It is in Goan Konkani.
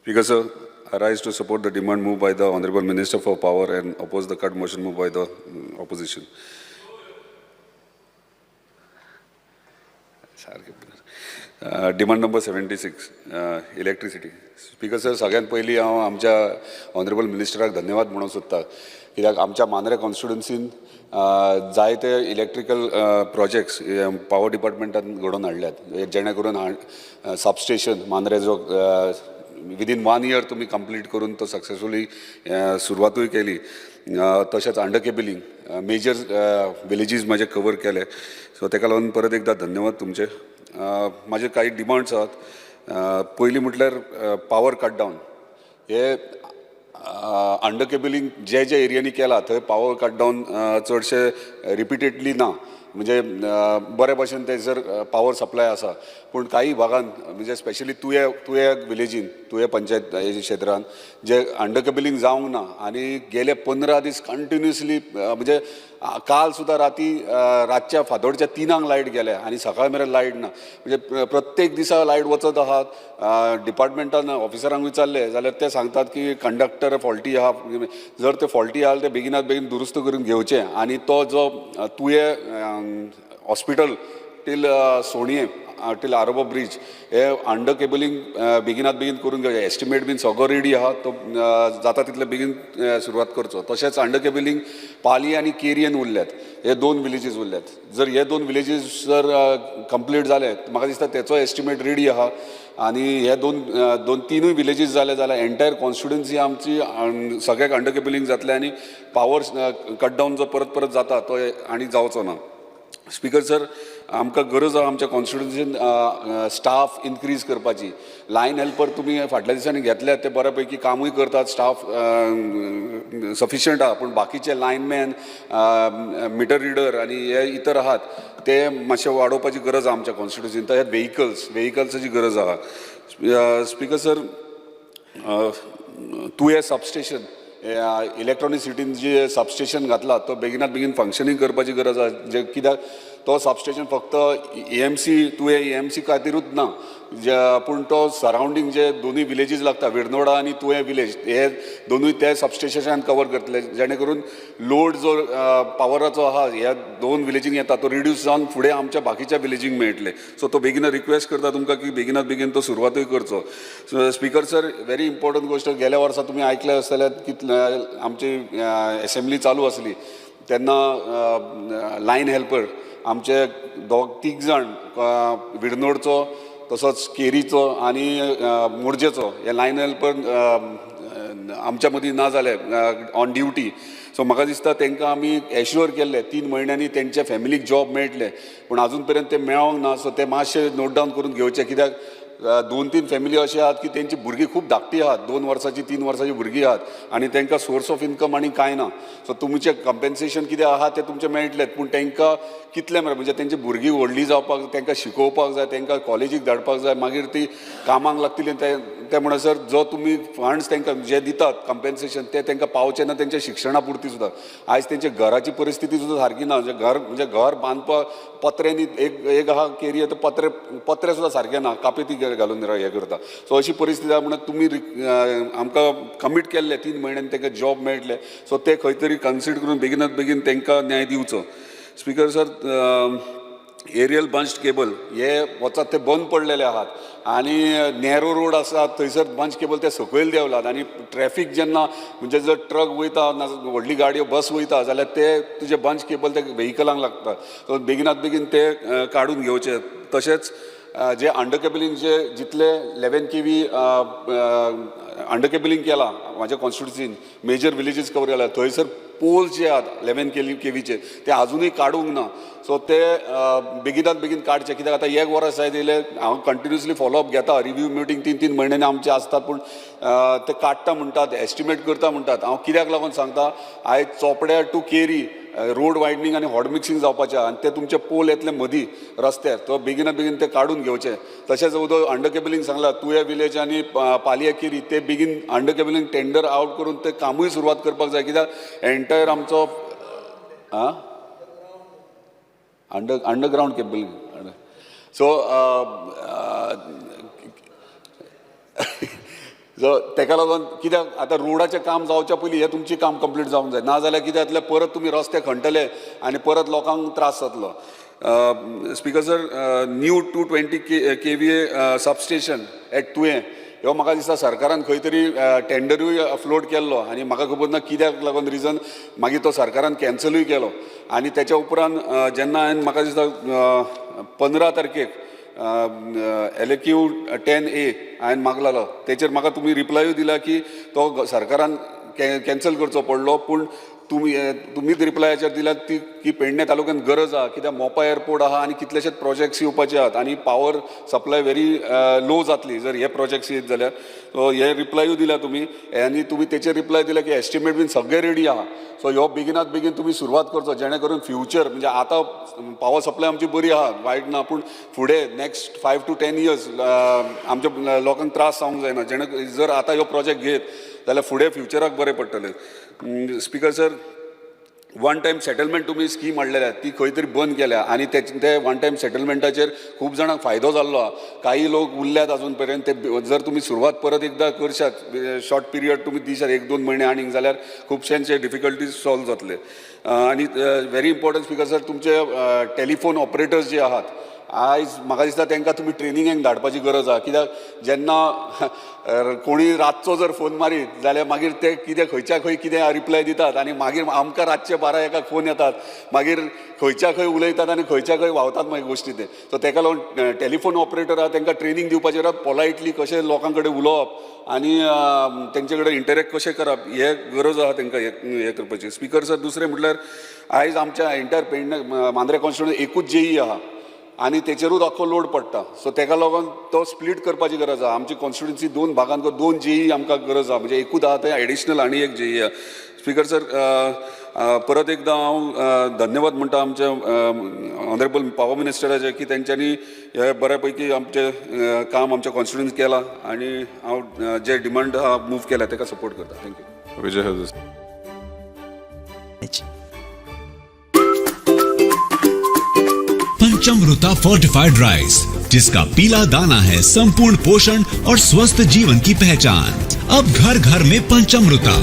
Speaker sir, I rise to support the demand moved by the Honorable Minister for Power and oppose the cut motion moved by the opposition. सारकें. Demand number 76, electricity. Speaker sir, सगळ्यात पयलीं हांव आमच्या ऑनरेबल मिनिस्टराक धन्यवाद म्हणूंक सोदता, कित्याक आमच्या मांद्रे कॉन्स्टिट्युन्सीन जायते इलेक्ट्रिकल प्रोजेक्ट्स पावर डिपार्टमेंटान घडोवन हाडल्यात, जेणे करून सबस्टेशन मांद्रे जो विदीन वन इयर तुमी कंप्लीट करून तो सक्सेसफुली सुरवातूय केली. तशेंच अंडर केबलिंग मेजर विलेजीस म्हाजे कवर केले. सो तेका लागून परत एकदां धन्यवाद तुमचे. म्हाजे कांय डिमांड्स आहात. पयलीं म्हटल्यार पावर कट डावन. हे अंडर केबलिंग जे जे एरियांनी केला थंय पावर कट डावन चडशे रिपिटेडली ना, म्हणजे बरे भशेन थंयसर पावर सप्लाय आसा. पूण काही भागान, म्हणजे स्पेशली तुये तुये विलेजीन, तुये पंचायत क्षेत्रान जे अंडर केबलिंग जावंक ना आनी गेले 15 दीस कंटिन्युअसली, म्हणजे काल सुद्दां राती रातच्या फांतोडच्या 3ांक लायट गेल्या आनी सकाळ मेरेन लायट ना. म्हणजे प्रत्येक दिसा लायट वचत आहात. डिपार्टमेंटान ऑफिसरांक विचारलें जाल्यार ते सांगतात की कंडक्टर फॉल्टी आहा. जर ते फॉल्टी आहा, ते बेगिनात बेगीन दुरुस्त करून घेवचे आनी तो जो Tuem hospital till Sonye till आरोबो ब्रीज हे अंडर केबलिंग बेगिनात बेगीन करून घेवचें. एस्टिमेट बीन सगळो रेडी आहा, तो जाता तितले बेगीन सुरवात करचो. तशेंच अंडर केबलिंग पाली आनी केरियन उरल्यात, हे दोन विलेजीस उरल्यात. जर हे दोन विलेजीस जर कंप्लीट जाले, म्हाका दिसता तेचो एस्टिमेट रेडी आहा आनी हे दोन दोन तिनूय विलेजीस जाले जाल्यार एंटायर कॉन्स्टिट्युन्सी आमची सगळ्याक अंडर केबलिंग जातलें आनी पावर कट डावन जो परत परत जाता तो आनी जावचो ना. स्पीकर सर, आमकां गरज आहा आमच्या कॉन्स्टिट्युन्सीन स्टाफ इन्क्रीज करपाची. लायन हेल्पर तुमी फाटल्या दिसांनी घेतल्यात, ते बऱ्या पैकी कामूय करतात, स्टाफ सफिशियंट आहा. पूण बाकीचे लायनमॅन, मिटर रिडर आनी हे इतर आहात, ते मातशे वाडोवपाची गरज आहा आमच्या कॉन्स्टिट्युन्सीन. तशेंच व्हेकल्साची गरज आहा. Speaker sir, Tuem substation, electronic सिटीन जे सबस्टेशन घातला तो बेगिनात बेगीन फंक्शनींग करपाची गरज आसा. जे कित्याक तो सबस्टेशन फक्त ईएमसी, तुये ईएमसी खातीरूच ना जे, पूण तो सरावंडींग जे दोनूय विलेजीस लागता, विर्नोडा आनी तुये विलेज, हे दोनूय ते सबस्टेशनान कवर करतले, जेणे करून लोड जो पावराचो आहा ह्या दोन विलेजींक येता तो रिड्यूस जावन फुडें आमच्या बाकीच्या विलेजींक मेळटले. सो तो बेगीन रिक्वेस्ट करता तुमकां की बेगिनात बेगीन तो सुरवातूय करचो. स्पीकर सर, व्हेरी इम्पॉर्टंट गोश्ट. गेल्या वर्सा तुमी आयकले आसतले की आमची एसेंब्ली चालू आसली तेन्ना लायन हेल्पर आमचे दोग तीग जाण, विर्नोडचो, तसोच केरीचो आनी मोरजेचो, हे लायन हेल्पर आमच्या मदीं ना जाले ऑन ड्युटी. सो म्हाका दिसता तांकां आमी एश्युअर केल्ले 3 म्हयन्यांनी तेंच्या फॅमिलीक जॉब मेळटले, पूण आजून पर्यंत ते मेळोंक ना. सो ते मातशे नोट डावन करून घेवचे, कित्याक दोन तीन फॅमिली अशे आहात की तेंची भुरगीं खूब धाकटी आहात, 2 वर्सांची, 3 वर्सांची भुरगीं आहात आनी तांकां सोर्स ऑफ इन्कम आनी कांय ना. सो तुमचें कंपेन्सेशन कितें आहा तें तुमचें मेळटलें, पूण तांकां कितलें मेरेन, म्हणजे तेंची भुरगीं व्हडलीं जावपाक, तांकां शिकोवपाक जाय, तांकां कॉलेजीक धाडपाक जाय, मागीर ती कामाक लागतली. ते ते म्हणसर जो तुमी फंड्स तांकां जे दितात कंपेन्सेशन, ते तांकां पावचे ना तेंच्या शिक्षणा पुरती सुद्दां. आयज तेंच्या घराची परिस्थिती सुद्दां सारकी ना. म्हणजे घर, म्हणजे घर बांदपाक पत्र्यांनी एक एक आहा केरी, ते पत्रे पत्रे सुद्दां सारके ना, कापेती घालून हें करता. सो अशी परिस्थिती आहा म्हणून तुमी आमकां कमीट केल्ले 3 म्हयन्यान तांकां जॉब मेळटले. सो ते खंय तरी कन्सिडर करून बेगिनात बेगीन तांकां न्याय दिवचो. Speaker sir, aerial bunch cable हे वचत ते बंद पडलेले आहात आनी नॅरो रोड आसा थंयसर बंच केबल ते सकयल देंवलात आनी ट्रॅफीक जेन्ना, म्हणजे जर ट्रक वयता ना व्हडली गाडयो, बस वयता जाल्यार ते तुजे बंच केबल ते व्हेकलांक लागता. सो बेगिनात बेगीन ते काडून घेवचे. तशेंच जे अंडर केबलिंग जे जितले 11 केवी अंडर केबलिंग केलां म्हाज्या कॉन्स्टिट्युन्सीन, मेजर विलेजीस कवर केला, थंयसर पोल्स जे आहात 11 केवीचे ते आजुनूय काडूंक ना. सो ते बेगिनात बेगीन काडचे, कित्याक आतां एक वर्स जायत येयलें. हांव कंटिन्युअसली फॉलोअप घेता. रिव्यू मिटींग तीन तीन म्हयन्यांनी आमचे आसतात, पूण ते काडटा म्हणटात, एस्टिमेट करता म्हणटात. हांव कित्याक लागून सांगता, आयज चोपड्या टू केरी रोड वायडनींग आनी हॉट मिक्सिंग जावपाचें आहा आनी ते तुमचे पोल येतले मदीं रस्त्यार, तो बेगिना बेगीन ते काडून घेवचे. तशेंच उदक अंडर केबलिंग सांगला, तुये विलेज आनी पालिया केरी, ते बेगीन अंडर केबलिंग टेंडर आवट करून ते कामूय सुरवात करपाक जाय, कित्याक एंटायर आमचो आं अंडरग्रावंड केबलिंग. सो जो तेका लागून कित्याक आतां रोडाचें काम जावच्या पयलीं हें तुमचें काम कंप्लीट जावंक जाय, नाजाल्यार कितें जातलें, परत तुमी रस्ते खणटले आनी परत लोकांक त्रास जातलो. Speaker sir, new 220 KVA substation at Tuem ह्यो म्हाका दिसता सरकारान खंय तरी टेंडरूय फ्लोट केल्लो आनी म्हाका खबर ना कित्याक लागून रिजन मागीर तो सरकारान कॅन्सलूय केलो. आनी तेच्या उपरांत जेन्ना हांवें म्हाका दिसता 15 तारखेक LAQ 10A हांवें मागलेलो, तेचेर म्हाका तुमी रिप्लायूय दिला की तो सरकारान कॅन्सल करचो पडलो. पूण तुमीच रिप्लायाचेर दिल्यात ती की पेडणे तालुक्यांत गरज आहा, कित्याक मोपा एअरपोर्ट आहा आनी कितलेशेच प्रोजेक्ट्स येवपाचे आहात आनी पावर सप्लाय व्हेरी लो जातली जर हे प्रोजेक्ट्स येत जाल्यार. सो हे रिप्लायूय दिल्या तुमी आनी तुमी तेचेर रिप्लाय दिल्या की एस्टिमेट बीन सगळें रेडी आहा. सो ह्यो बेगिनात बेगीन तुमी सुरवात करचो, जेणे करून फ्युचर म्हणजे आतां पावर सप्लाय आमची बरी आहा, वायट ना, पूण फुडें next 5 to 10 years आमच्या लोकांक त्रास जावंक जायना, जेणे जर आतां ह्यो प्रोजेक्ट घेत जाल्यार फुडें फ्युचराक बरें पडटलें. Speaker sir, one time settlement तुमी स्कीम हाडलेल्या ती खंय तरी बंद केल्या आनी ते वन टायम सेटलमेंटाचेर खूब जाणांक फायदो जाल्लो आहा. काही लोक उरल्यात अजून पर्यंत. ते जर तुमी सुरवात परत एकदां करशात, शॉर्ट पिरियड तुमी दिशात एक दोन म्हयने आनीक, जाल्यार खुबश्यांचे डिफिकल्टीज सॉल्व जातले. आनी व्हेरी इम्पॉर्टंट स्पीकर सर, तुमचे टेलिफोन ऑपरेटर्स जे आहात आयज म्हाका दिसता तांकां तुमी ट्रेनिंगेक धाडपाची गरज आहा, कित्याक जेन्ना कोणी रातचो जर फोन मारीत जाल्यार मागीर ते कितें खंयच्या खंय कितें रिप्लाय दितात आनी मागीर आमकां रातचे 12-1 फोन येतात, मागीर खंयच्या खंय उलयतात आनी खंयच्या खंय व्हांवतात मागीर गोश्टी ते. सो ताका लागून टेलिफोन ऑपरेटर आहा तांकां ट्रेनींग दिवपाचें आहा, पोलायटली कशें लोकां कडेन उलोवप आनी तेंचे कडेन इंटरेक्ट कशें करप हे गरज आहा तांकां हें करपाची. स्पीकर सर, दुसरें म्हटल्यार आयज आमच्या एंटायर पेडणे मांद्रे कॉन्स्टिट्युएन्सी एकूच जेई आहा आनी तेचेरूच आख्खो लोड पडटा. सो तेका लागून तो स्प्लीट करपाची गरज आहा. आमची कॉन्स्टिट्युएन्सी दोन भागांत, दोन जेई आमकां गरज आहा, म्हणजे एकूच आहा तें एडिशनल आनी एक जेई आहा. स्पीकर सर, परत एकदां हांव धन्यवाद म्हणटा आमच्या ऑनरेबल पावर मिनिस्टराचे की तेंच्यांनी हे बऱ्या पैकी आमचें काम आमच्या कॉन्स्टिट्युएन्सी केलां आनी हांव जे डिमांड आहा मूव केल्या तेका सपोर्ट करता. Thank you. Vijay Hardesai. Panchamruta fortified rice, जिसका पीला दाना है संपूर्ण पोषण और स्वस्थ जीवन की पहचान। अब घर घर में पंचमृता।